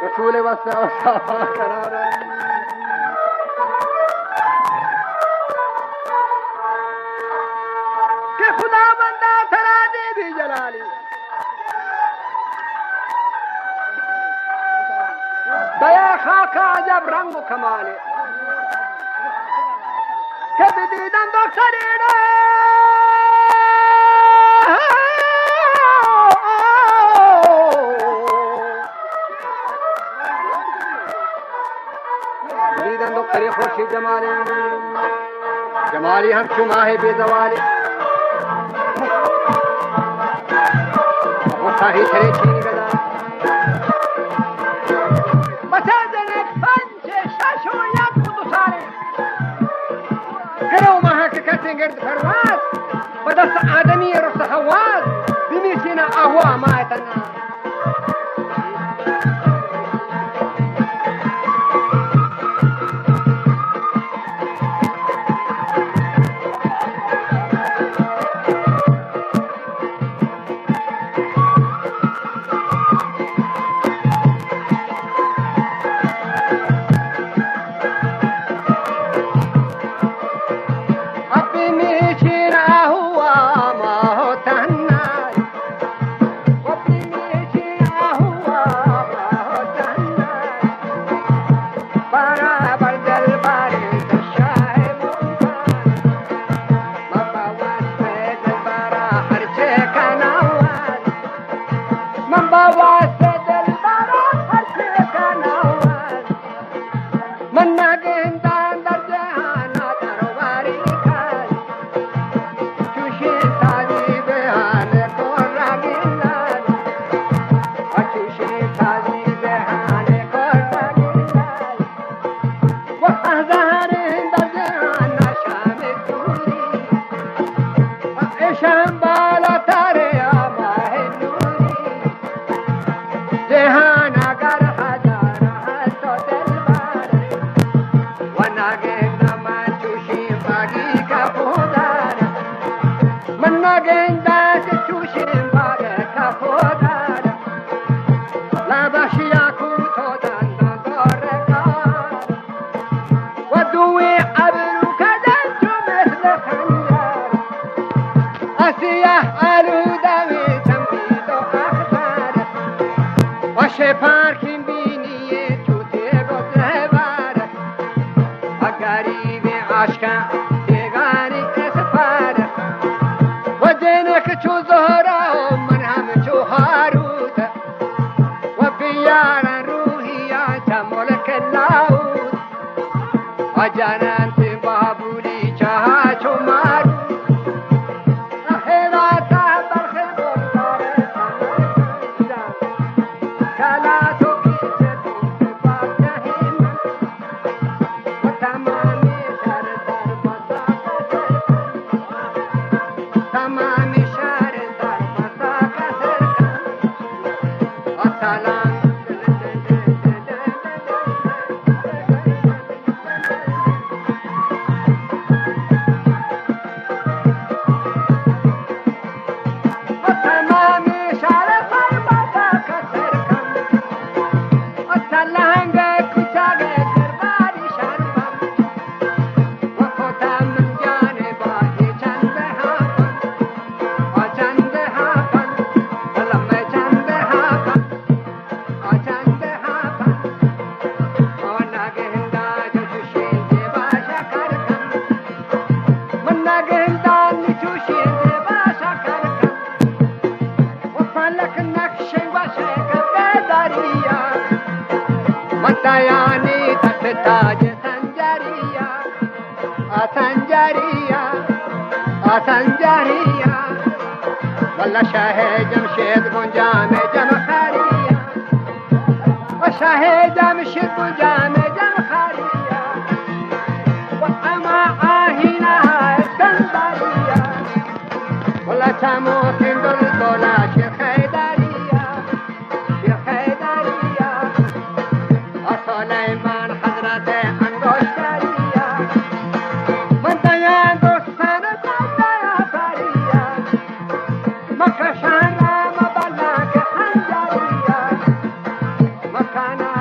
رسول وسا وسا قرار کہ خداوندا ترا دے بی جلالی، دیا خاکا عجب رنگ و کمالی۔ کہ بدیدن دخترینا، بدیدن دختری خوشی جمالی، جمالی ہم شما ہے بے زوالی۔ غصہ ہی تھرے چین گدا، بچا جنے پنچ شش و یک و دو سالے۔ گرو ماہ کہ کسیں گرد پرواز، بدست آدمی رس حواس، بمیشینا آہوا ماہ تنا۔ من با واسطہ دلبرا ہر چی کناں، من نگنداں در جہانا درواری کن۔ چوشیں تازی بہان کو رگندان، چوشیں تازی بہان کو رگندان۔ و ہزاریں در جہان شام دوری، ایشان بالاتر آ ماہ نوری۔ جہان اگر ہزار ہست و دلبر، و نگندم من چوشیں باگی کپودار، من نگندم چوشیں باگ کپودار۔ لبش یاقوت و دندان دارگار، و دوئیں ابرو کدن چو مثل خنجر۔ اسیہ آلودہ وی چمیدو اختر، و شپارکیں بینی چو تیگ و زہبر۔ و غریبیں عاشقاں تیگانی اسپر، و جنک چو زہرا و من ہم چو ہاروت۔ و بیارن روحیا چہ ملک لاہوت، و جننت بابلی چہا چو ماروت۔ و ہیراتا بلخ بلدار سمرقند، کلا تو کیچ تو پاک جہین۔ و تمامی شہر در بساط سر کن، تمامی شہر در بساط سر کن۔ و سلام۔ و تمامی شہر سر بساط سر کن۔ و سلنگ کوچگ درباری شربم، و کتم جانبا چند ہاپن، و چند ہاپن، علم چند ہاپن، و چند ہاپن۔ و نگندا چوشیں دیبا شکر کن، من نگندا چوشیں دیبا شکر کن۔ و فلک نقش گوشے کہ بیداریا، من دیانی دست تاج سنجریا، آ سنجریا، آ سنجریا۔ واللہ شاہ جمشید گنجام جمخریا، و شاہ جمشید گنجام جمخریا، و اما آہینا سنجریا۔ واللہ چمو کندل دولا شیخ حیدریا، شیخ حیدریا، آ سلیمان حضرت انگشتریا، من دیان دوستان دادا پریا، مکشان را مبلا کہ خنجریا، مکانا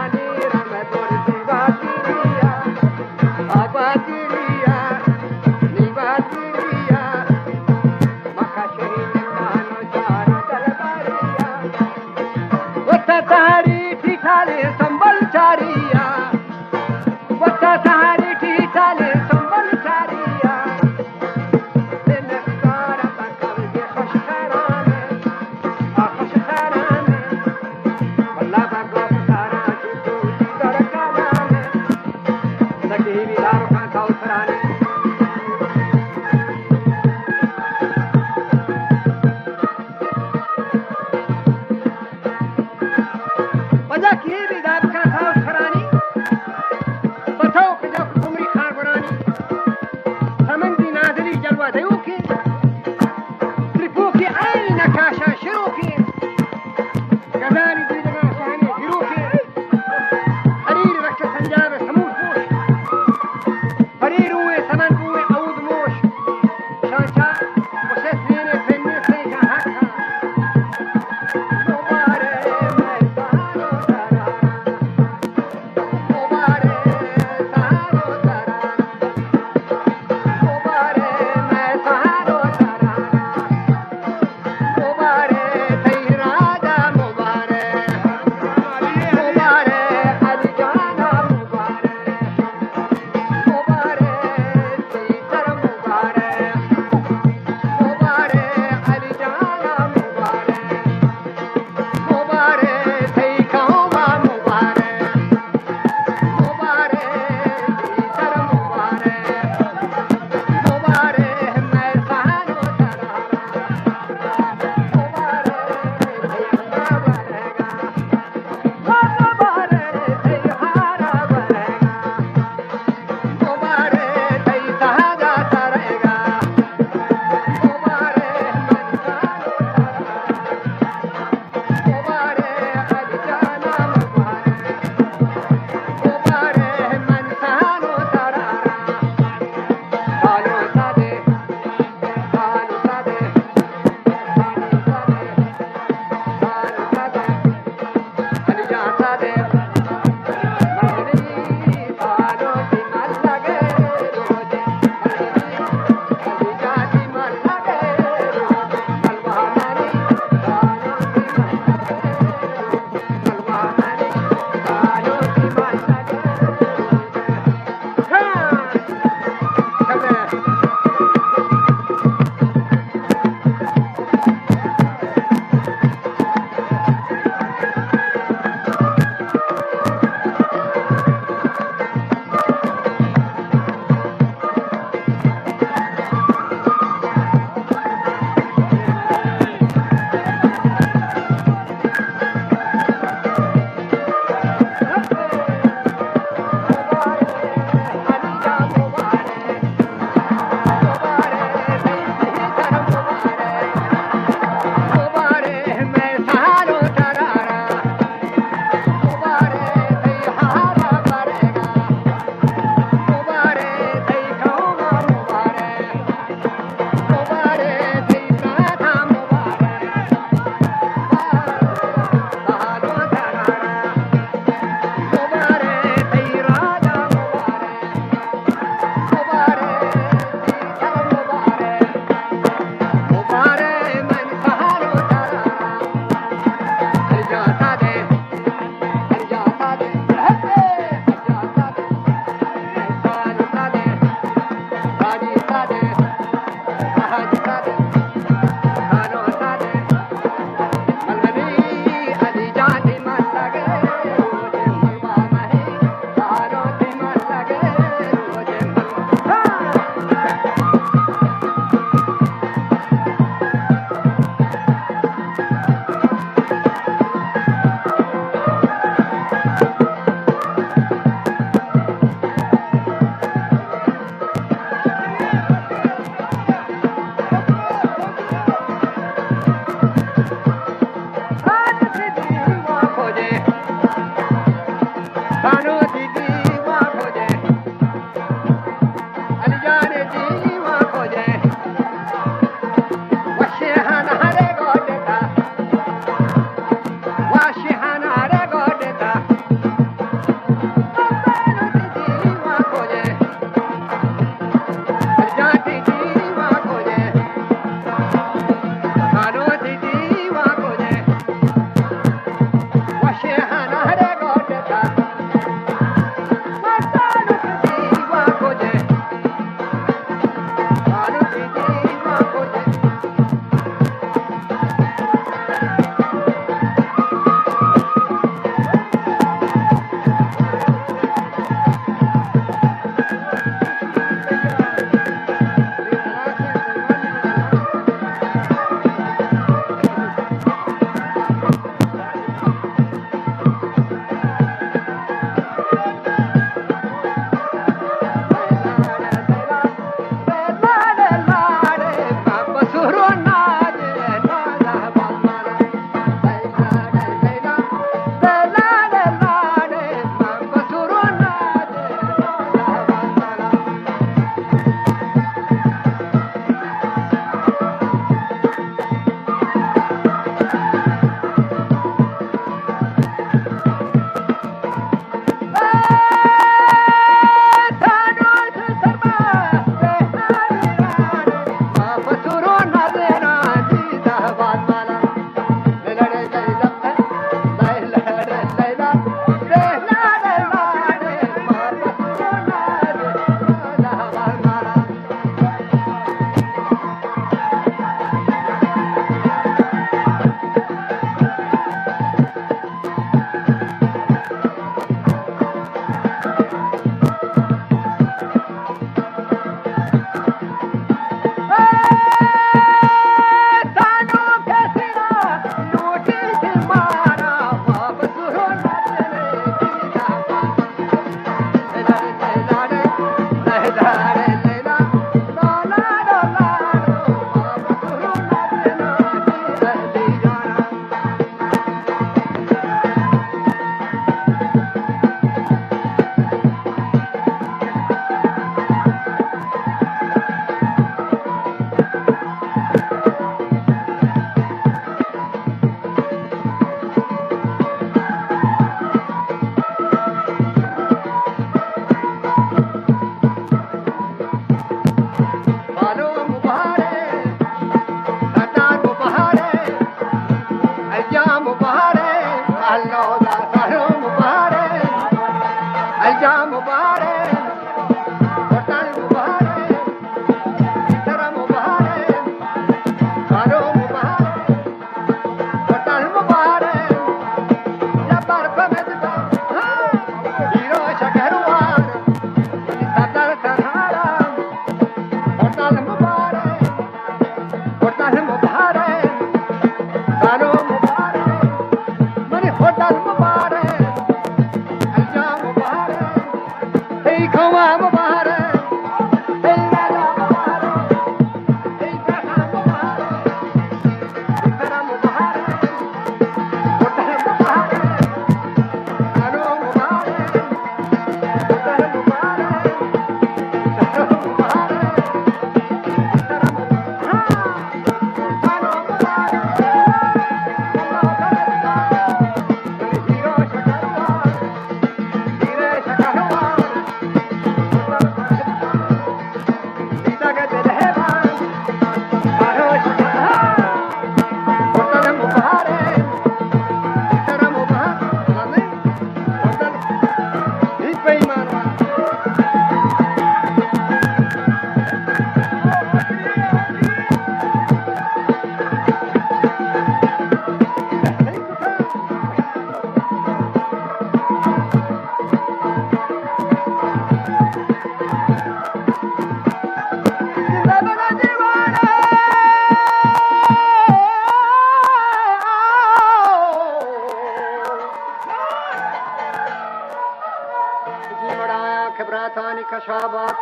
کشابات۔